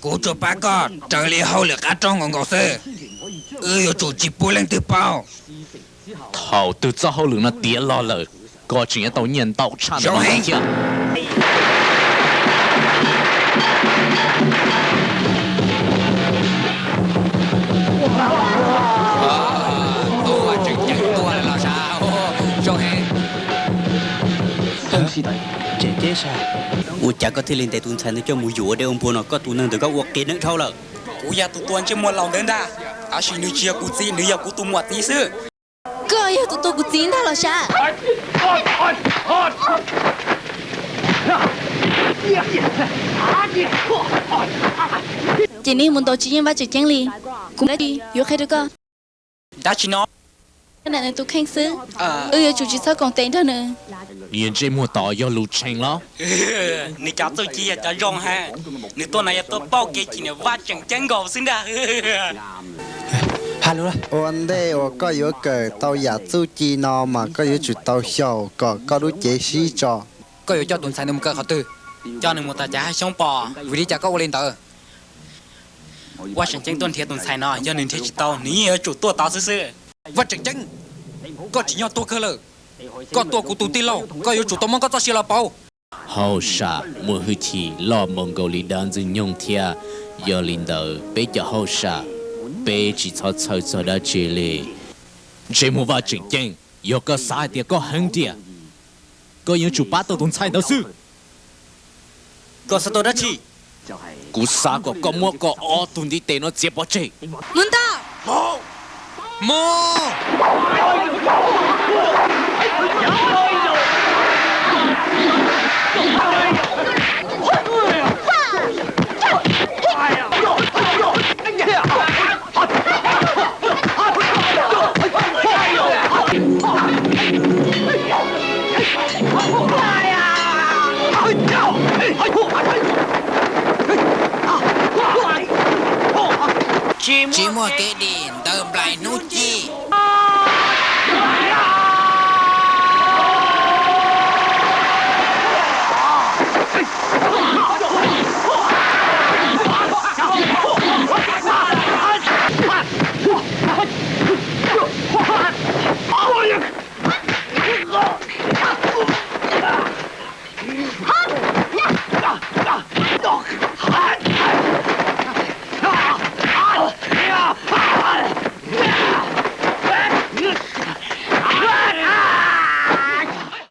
Kuv tsuas pab koj raws li hauj lwm qab roob nkaus nkaus xwb, wb yuav tsum tsis pub leej twg paub. Thaum twg txoj hauj lwm no tiav los lawm, koj tseem yuav tau nyiaj ntau tshaj ntawd thiab. Ua cas koj thiaj li ntes tus ntxhais ntawd coj mus yuam ua dej ua npua no? Koj tus neeg ntawd koj ua qias neeg dhau lawm. Kuv yog tus tua ntsej muag laus ntawd ntag, tab sis nws tsis yog kuv txiv, nws yog kuv tus muam txiv xwb. Koj yog tus tua kuv txiv ntag los sav? Ces nej mus ntaus tsis yeej Vaj Tseem Ceeb li. Kuv yuav qhia rau koj. Dab tsi no? Nws tus kheej xwb, wb yuav tsum tsis txhob koom tes nrog nws. Niag ntsej muag tod yog lus tshee los? Nws cov txuj ci yog cov zoo heev. Nws tuaj no yog tuaj pauj kev chim niam Vaj Tseem Ceeb nkaus xwb ntag. Ua ntej uas koj yuav kawm tau yam txuj ci no mas koj yuav tsum tau xyaum kom koj lub cev sib tso. Koj yuav coj tus ntxhais ntawd mus kaw qhov twg? Coj nws mus tom cav haj xyoob pom. Vim li cas koj ua li ntawd? Vaj Tseem Ceeb tuaj nrhiav tus ntxhais no, yog nws nrhiav tsis tau nws yeej yuav tsum tuaj tod xwb xwb. Vaj Tseem Ceeb, koj tsim nyog tuag kawg lawm. Koj tua kuv tus tij laug, koj yuav tsum tau muab koj txoj sia los pauv. Hauj sam muaj hwj chim loj npaum nkaus li dab ntxwg nyoog thiab. Yog li ntawd peb cov hauj sam, peb tsis txhob txhawj txog dab tsi li. Ntsej muag Vaj Tseem Ceeb, yog koj xav hais tias koj heev tiag, koj yuav tsum pab tau tus ntxhais ntawd xwb. Koj xav tau dab tsi? Kuv xav kom koj muab koj ob tug ntiv tes no txiav pov tseg. Mus ntag! Mus! Tsis muaj kev dim ntawm nplaim hnub ci.